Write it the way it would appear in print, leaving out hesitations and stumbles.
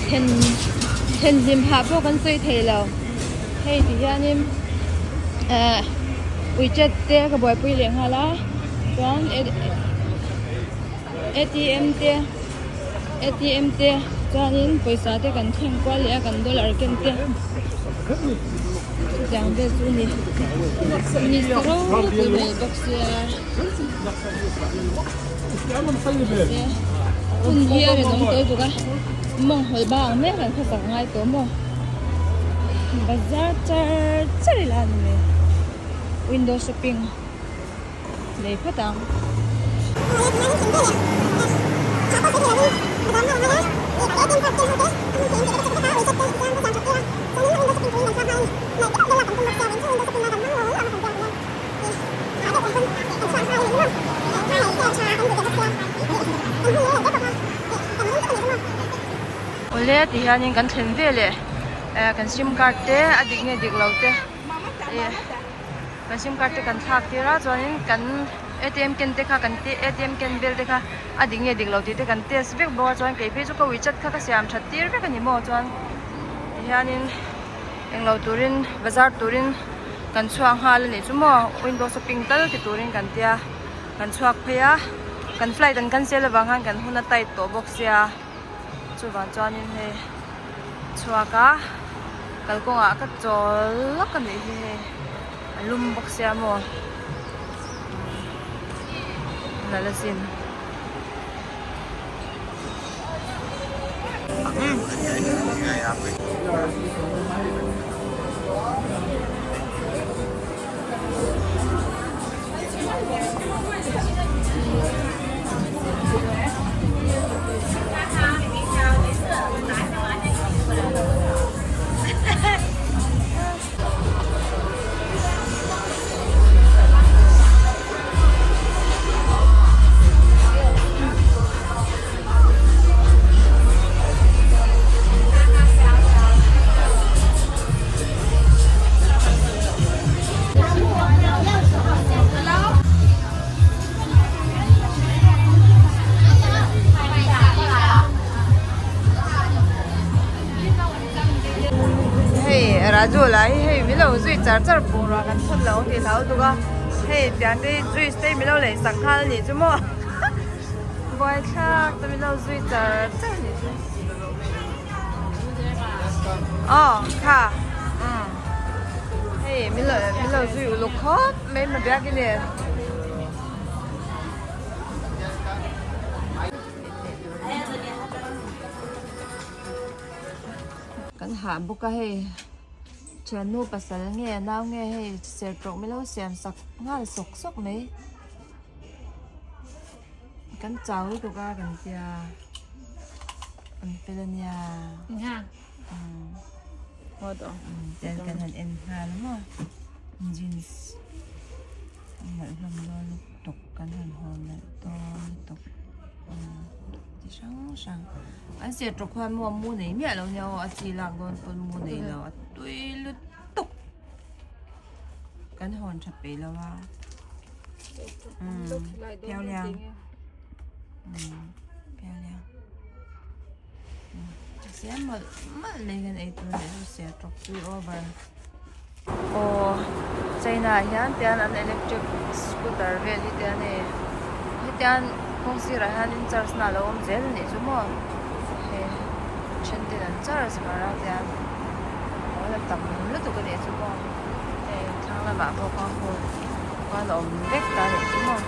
Thlen thlen hlim hah pawh kan sawi thei lo hei ti hianin ehh uichat te ka buaipui leh nghal a chuan atm te atm te chuanin pawisa te kan thleng kual leh a kan dollar ken te chutiang vel chu a ni ni ropui mai bawk sia. Hun hi a rinawm tawh lutuk a mawng hawlh bang ang mek an khawsak ngai tawh maw bazar char char ila a ni mai window shopping lei phawt ang. Awle ti hianin kan thlen veleh eh kan sim card te a dik nge dik lo te ih kan sim card te kan thlak tir a chuanin kan atm ken te kha kan atm ken vel te kha a dik nge dik lo tih te kan test vek bawk a chuan kei phei chu ka wechat kha ka siam that tir vek a ni maw chuan ti hianin. Englo turin bazar turin kan chhuak nghal a nih chu maw window shopping tal ti turin kan tia kan chhuak phei a kan flight an cancel avang khan kan hun a tight tawh bawk sia chuvang chuanin hei chhuak a kalkawngah ka chawl lawk a nih hi hei a lum bawk sia maw nalh asin. Hei Raju lah hi hei milo zui char char bungrua kan thawt lo ang tih hlau tuk a hei pian te hi juice te hi milo lei sak nghal a nih chu maw buaithlak te milo zui char char a nih chu aw kha umm hei milo milo zui uluk khawp mai ma biak in e. Kan hah bawk a hei thiannu pasal nge nau nge hei ser tawh milo siam sak nghal sawk sawk mai kan chau lutuk a kan tia an fel ania tian kan han en nghal a maw jeans a nalh hlawm dawn lutuk kan han haw nalh dawn lutuk chi hrang hrang an ser tawk khuan maw mu nei miah lo nia aw a chi lak dawn pawn mu nei lo a tui lutuk kan hawn tha peih lo a umm piau liang umm piau liang siam mawlh mawlh mai kan ei tur leh chu ser tawk tui over. Aw China ah hian tian an electric scooter vel hi te a ni hetian kawng sirah hianin charge na alo awm zel a nih chu maw hei then ten an charge var a tian aw la tam lutuk a nih chu maw hei thlang lamah pawh khuan khu khuan a awm vek ta a nih chu maw.